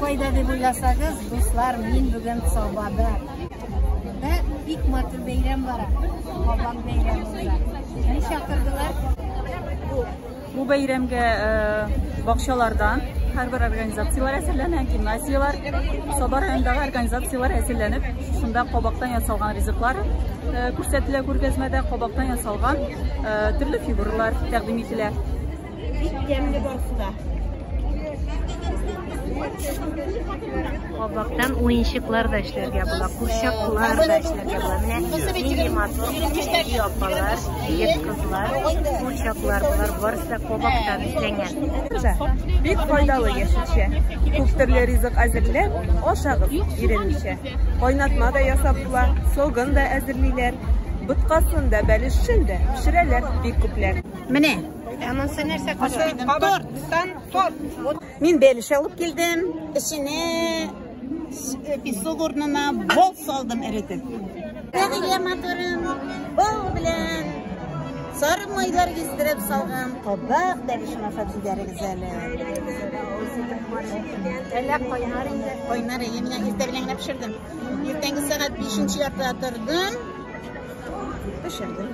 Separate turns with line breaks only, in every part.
Кайда дип уйласагыз, дуслар, мин бүген Сабада. Монда бик матур бәйрәм бара. Кабак бәйрәме уза. Мине чакырдылар.
Бу бәйрәмгә бакчалардан һәрбер организацияләр әзерләнә, гимназияләр, Саба районындагы организацияләр әзерләнеп, шунда кабактан ясалган ризыклар күрсәтелә күргәзмәдә, кабактан ясалган төрле фигуралар тәкъдим ителә.
Бик тәмле барысы да. Кабактан уенчыклар да эшләргә була, курчаклар да эшләргә була. Менә нинди матур әби апалар, егет кызлар, курчаклар болар барысы да кабактан эшләнгән.
Бик файдалы яшелчә. Күп төрле ризык әзерләп, ашагыз, иренмичә. Кайнатма да ясап була, согын да әзерлиләр. Боткасын да, бәлешен дә пешерәләр бик күпләр.
Менә. Ә монысы нәрсә кызым?
Торттан торт.
Мин бәлеш алып килдем. Эченә песок урынына бал салдым эретеп.
Рәгыйлә матурым, бал белән сары майлар гиздереп салган кабак бәлешен ашап җибәрегез әле. Әллә кайнар инде.
Кайнар, әйе, мин иртә белән генә пешердем. Иртәнге сәгать бишенче яртыда тордым. Пешердем.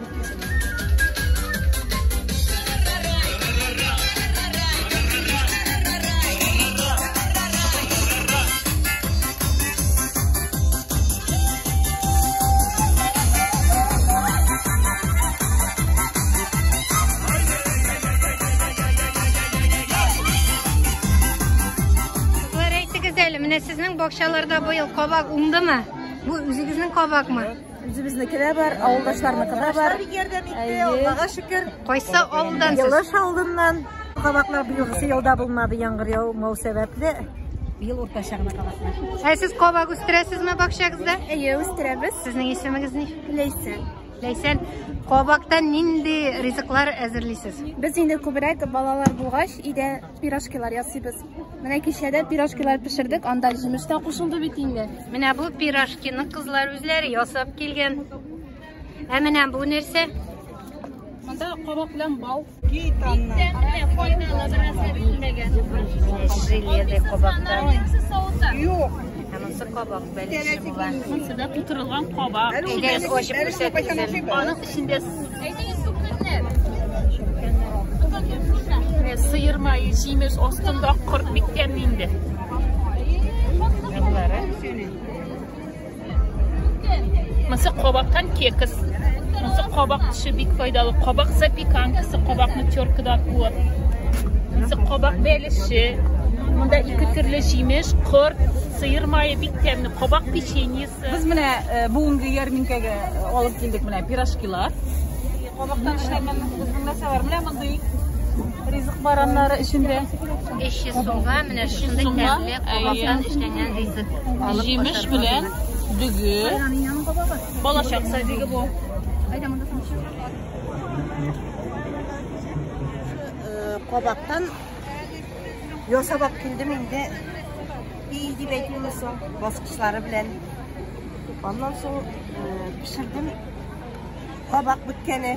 Кызлар, әйтегез әле, менә сезнең бакчаларда быел кабак уңдымы? Бу үзегезнең кабакмы?
Үзебезнеке дә бар, авылдашларныкы да бар.
Бик ярдәм итте, Аллага шөкер.
Кайсы авылдан сез?
Елыш авылыннан. Кабаклар быелгысы елда булмады, яңгыр яумау сәбәпле.
Быел уртача гына кабаклар. Ә сез кабак үстерәсезме бакчагызда?
Әйе, үстерәбез.
Сезнең исемегез ни?
Ләйсән.
Ләйсән, кабактан нинди ризыклар әзерлисез?
Без инде күбрәк балалар булгач, өйдә пирожкилар ясыйбыз. Менә кичә дә пирожкилар пешердек, анда җимеш тә кушылды бит инде.
Менә бу пирожкины кызлар үзләре ясап килгән. Ә менә бу нәрсә?
Монда кабак белән бал.
Желе кабактан. Юк. Ә монысы кабак бәлеше була.
Монысында тутырылган кабак.
Әйдәгез ачып күрсәтегез әле.
Аның эчендә менә сыер мае, җимеш, астында корт бик тәмле инде.
Болары.
Монысы кабактан кекс. Монысы кабак төше бик файдалы. Кабак запеканкасы, кабакны теркадан куып. Монысы кабак бәлеше. Монда ике төрле җимеш, корт, сыер мае бик тәмле. Кабак печеньесы.
Без менә бүгенге ярминкәгә алып килдек менә пирожкилар. Кабактан эшләнгән безнең нәрсә бар? Менә мондый ризык бар аннары эчендә.
300 сумга менә шундый
сумга,
тәмле кабактан эшләнгән ризык алып
Җимеш
ашарга
белән
була.
дөге. Балачак садигы бу.
Кабактан ясап алып килдем инде. Өй дип әйтимме соң, баскычлары белән. Аннан соң пешердем кабак бөткәне.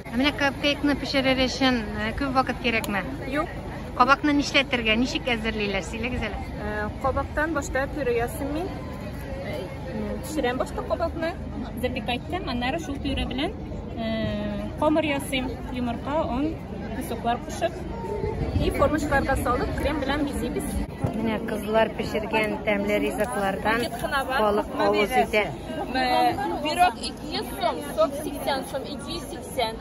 Ә менә капкейкны пешерер өчен күп вакыт кирәкме?
Юк.
Кабакны нишләтергә, ничек әзерлиләр? Сөйләгез әле.
Кабактан башта пюре ясыйм мин. Пешерәм башта кабакны, запекать итәм, аннары шул пюре белән камыр ясыйм. Йомырка, он, песоклар кушып и формочкаларга салып, крем белән бизибез.
Менә кызлар пешергән тәмле ризыклардан халык авыз итә.
Пирог 200 сум, сок 80 сум, 280.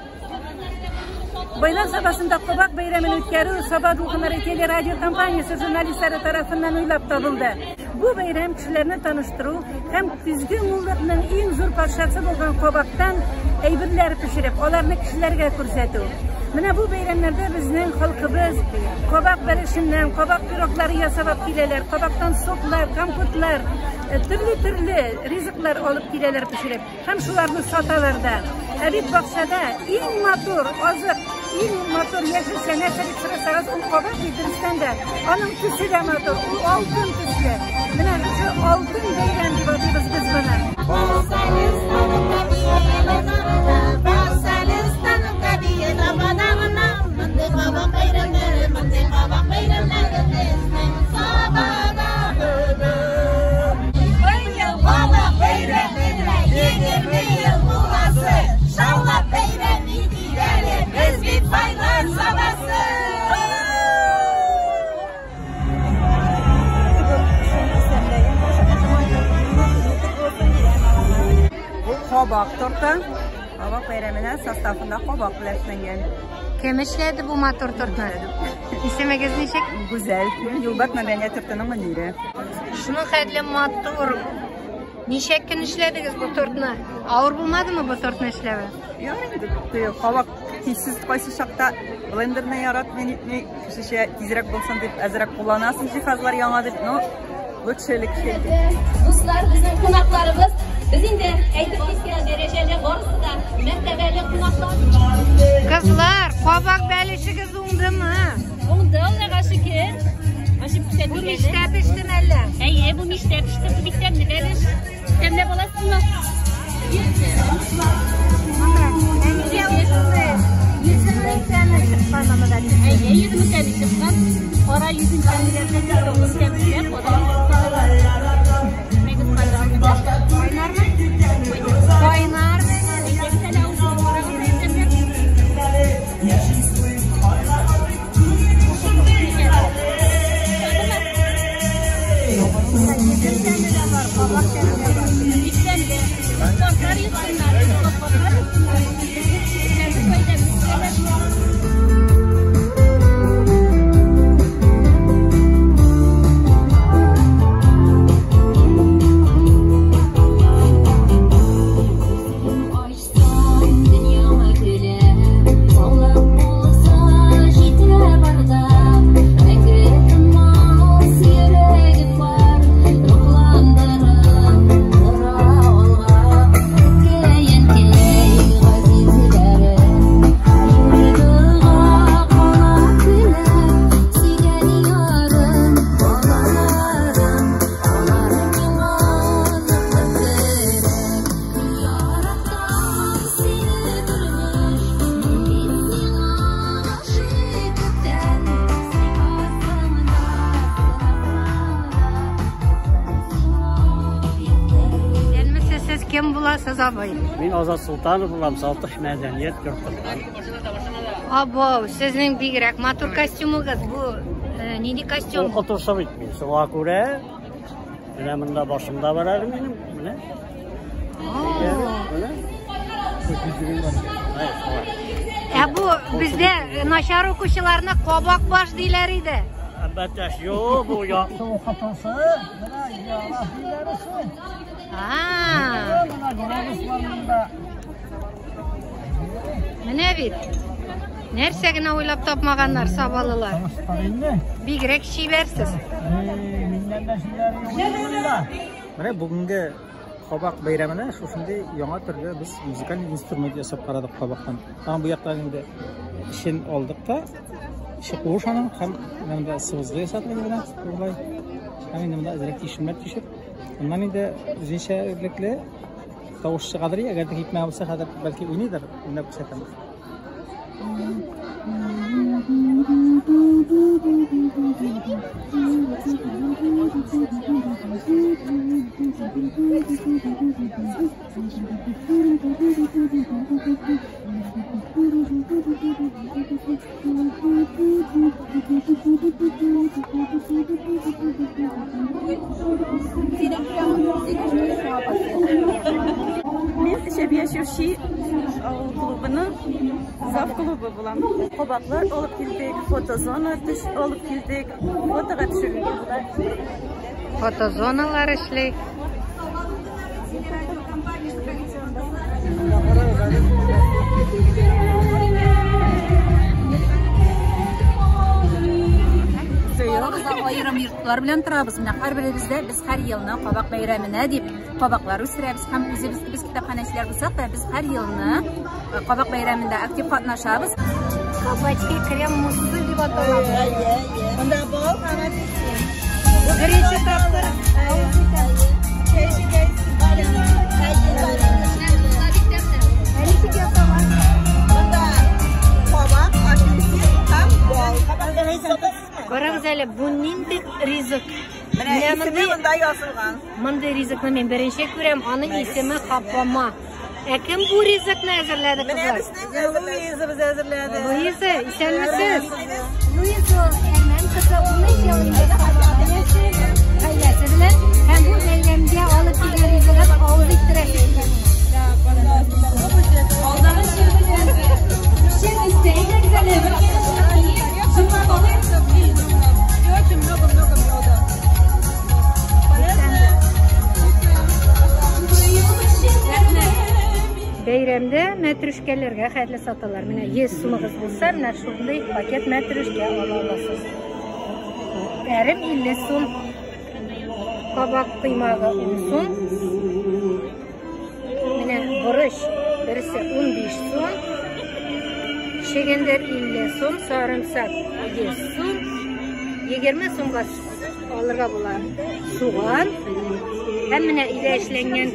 Байлар Сабасында кабак бәйрәмен үткәрү Саба дулкыннары телерадиокомпаниясе журналистлары тарафыннан уйлап табылды. Бу бәйрәм кешеләрне таныштыру һәм көзге муллыкның иң зур патшасы булган кабактан әйберләр пешереп, аларны кешеләргә күрсәтү. Менә бу бәйрәмнәрдә безнең халкыбыз кабак бәлешеннән, кабак пироглары ясап алып киләләр, кабактан соклар, компотлар, төрле-төрле ризыклар алып киләләр пешереп һәм шуларны саталар да. Ә бит бакчада иң матур азык, иң матур яшелчә нәрсә дип сорасагыз, ул кабак бит, дөрестән дә. Аның төсе дә матур, ул алтын төсле. Менә шушы алтын бәйрәм дип атыйбыз без моны.
Мондый кабак бәйрәмнәре, мондый кабак бәйрәмнәре безнең Сабада.
Кабак торты. Кабак бәйрәменә составында кабак белән эшләнгән.
Кем эшләде бу матур тортны? Исемегез ничек?
Гүзәл. Мин Юлбат мәдәният йортының мөдире.
Шуның хәтле матур. Ничә көн эшләдегез бу тортны? Авыр булмадымы бу тортны эшләве?
Ярый инде, теге кабак тизсез кайсы чакта блендерны яратмый, нитми, кешечә тизрәк булсын дип әзрәк кулланасың җиһазлар яңа дип, но лучше элекке.
Дуслар, безнең кунакларыбыз, без инде әйтеп киткән дәрәҗәле барысы да мәртәбәле кунаклар.
Кызлар, кабак бәлешегез уңдымы?
Уңды, Аллага шөкер. Ашып пешә
Бу
дигәне.
мичтә пештеме әллә?
Әйе, бу мичтә пеште, бу бик тәмле бәлеш. Тәмләп аласызмы?
Ә нигә ул шундый йөземнең тәме чыккан монда?
Әйе, йөземнең тәме чыккан. Кара йөзем тәмлеләрдән тоғыз тәмлеләр, кара йөзем
Кайнармы? Кайнар. Йөзем тәме дә бар, кабак тәме дә бар.
Бик тәмле. Картлар йотсыннар, картлар йотсыннар. Тәмле файда,
Дөньяма көлә, саулык булса җитә барда, мәңге тынмас йөрәгем бар, рухландырып тора алга, әткәй-әнкәй газизләрем, юлга кала көлә, сөйгән ярым, балаларым, алар миңа ныклы терәк. Яратам сине тормыш, мин сиңа гашыйк күптән, сыйфатыңда сынакларда.
Исәнмесез, сез кем буласыз, абый?
Мин Азат Султанов булам, Салтыш мәдәният йортыннан.
Абау, сезнең бигрәк матур костюмыгыз. Бу нинди костюм?
Укытучы бит мин. Шуңа күрә менә монда башымда бар әле минем. Менә. Менә. Әй, шулай.
Ә бу бездә начар укучыларны кабак баш диләр иде.
Әлбәттә, юк, бу яхшы укытучы. Менә географияләресе.
А,
Менә градуслар монда.
менә бит. Нәрсә генә уйлап тапмаганнар сабалылар.
Таныштыр инде.
Бигрәк чибәрсез.
Миннән дә чибәре юк инде монда.
Менә бүгенге кабак бәйрәменә шушындый яңа төрле без музыкаль инструмент ясап карадык кабактан. Тагын бу яктан инде эчен алдык та, эче куыш аның һәм менә монда сыбызгы ясадык инде менә шулай. Һәм инде монда әзрәк тишемнәр тишеп, аннан инде үзенчәлекле тавыш чыгадыр, әгәр дә китмәгән булса, хәзер бәлки уйныйдыр, уйнап күрсәтәм.
Мин Шәбия Чүрчи авыл клубының зав клубы булам. Кабаклар алып килдек, фотозона алып килдек, фотога төшерергә була.
Фотозоналар эшли.
Аерым йортлар белән торабыз. Менә һәрберебездә без һәр елны кабак бәйрәменә дип кабаклар үстерәбез һәм үзебез без китапханәчеләр булсак та без һәр елны кабак бәйрәмендә актив катнашабыз.
Кабачки крем муссы дип атала.
Монда бал һәм апельсин.
Беренче тапкыр авыз итәм. Ә ничек ясала?
Монда кабак, апельсин һәм бал.
Карагыз әле, бу нинди ризык?
Менә исеме монда язылган.
Мондый ризыкны мин беренче күрәм, аның исеме хапама. Ә кем бу ризыкны әзерләде,
Менә
кызлар?
безнең Луизабыз әзерләде.
Луиза, исәнмесез? Луиза ул әрмән кызы, 13 ел инде гаиләсе белән һәм бу бәйрәмгә алып килгән ризыгын авыз иттерәсе килә. мәтрүшкәләргә хәтле саталар. Менә 100 сумыгыз булса, менә шундый пакет мәтрүшкә ала аласыз. Әрем 50 сум. Кабак кыймагы 10 сум. Менә борыч берсе 15 сум. Чөгендер 50 сум, сарымсак 100 сум. 20 сумга алырга була суган. Һәм менә өйдә эшләнгән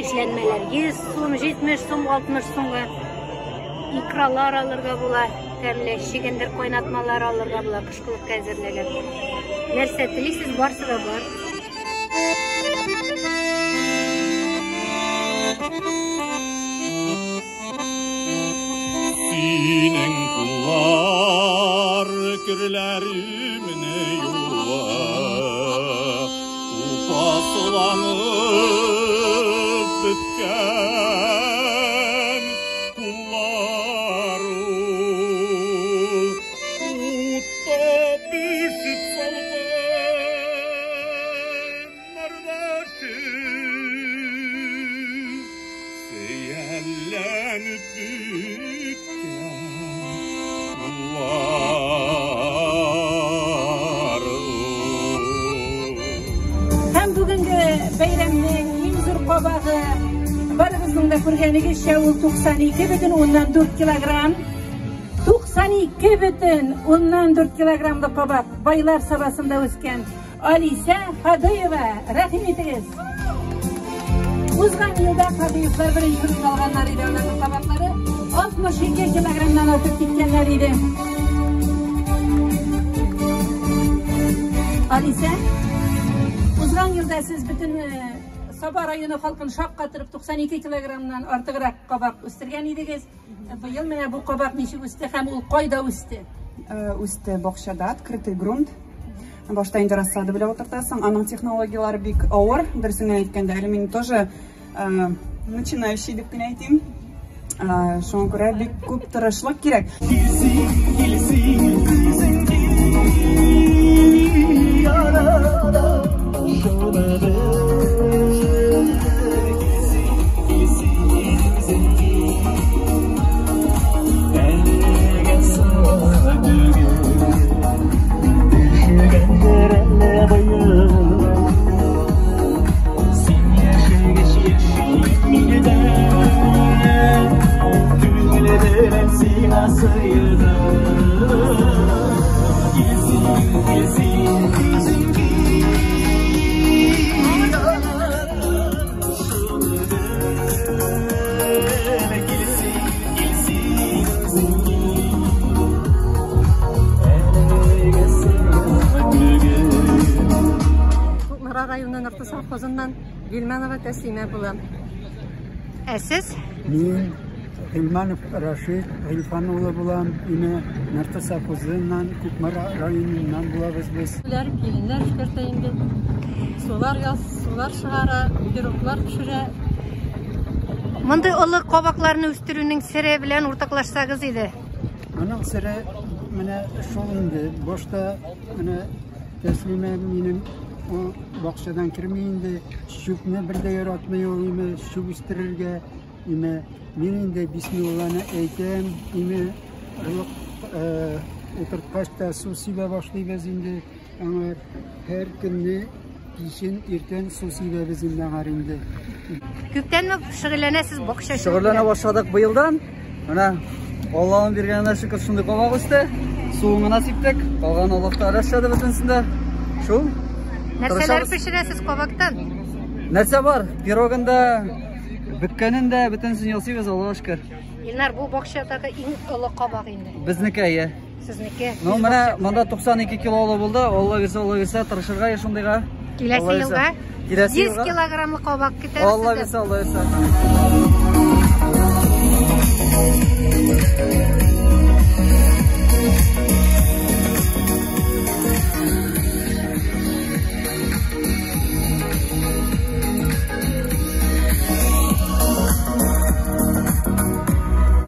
эшләнмәләр 100 сум, 70 сум, 60 сумга икралар алырга була, тәмле чөгендер кайнатмалары алырга була, кышкылыкка әзерләгән. Нәрсә телисез, барсы да бар.
Синең куллар керләремне юа, Тупасланып беткән куллар ул, Утта пешеп салкыннарда Сөялләнеп беткән куллар ул.
Һәм бүгенге бәйрәмнең иң зур кабагы барыгызның да күргәнегезчә ул 92,4 килограмм. 92,4 килограммлы кабак Байлар Сабасында үскән Алисә Хадыева. Рәхим итегез. Узган елда Хадыевлар беренче урын алганнар иде, аларның кабаклары 62 килограммнан артып киткәннәр иде. Алисә, узган елда сез бөтен Саба районы халкын шаккатырып 92 килограммнан артыграк кабак үстергән идегез. Быел менә бу кабак ничек үсте һәм ул кайда үсте?
Үсте бакчада, открытый грунт. Башта инде рассада белән утыртасың. Аның технологияләре бик авыр, дөресен генә әйткәндә, әле мин тоже начинающий дип кенә әйтим. Шуңа күрә бик күп тырышлык кирәк.
Кукмара районы Нырты совхозыннан Гилманова Тәслимә булам.
Ә сез?
Мин Гилманов Рашид Гыйлфан улы булам. Име Нырты совхозыннан, Кукмара районыннан булабыз без.
Киләр, киленнәр эшкәртә инде. Сулар яз, сулар чыгара, пироглар пешерә.
Мондый олы кабакларны үстерүнең сере белән уртаклашсагыз иде.
Аның сере менә шул инде. Башта менә Тәслимә минем ул бакчадан керми инде. Чүпне бер дә яратмый ул име, чүп үстерергә име. Мин инде бисмилланы әйтәм, име орлык утырткач та су сибә башлыйбыз инде. Аңар һәр көнне кичен иртән су сибәбез инде аңар инде.
Күптәнме шөгыльләнәсез бакчачылык
Шөгыльләнә
белән?
башладык быелдан. Менә Аллаһның биргәненә шөкер шундый кабак үсте. Суын гына сиптек. Калган Аллаһ Тәгалә эшләде бөтенесен. Шул.
Нәрсәләр
Тырышабыз.
пешерәсез кабактан?
Нәрсә бар? Пирогын да, бөккәнен дә бөтенесен ясыйбыз, Аллаһка шөкер.
Илнар, бу бакчадагы иң олы кабак инде.
Безнеке, әйе.
Сезнеке.
Ну, менә монда 92 килолы булды. Алла бирсә, Алла бирсә, тырышырга шундыйга.
Киләсе
Алла бирсә.
елга
Киләсе
100
елга.
килограммлы кабак көтәбез.
Алла
сездән.
бирсә, Алла бирсә.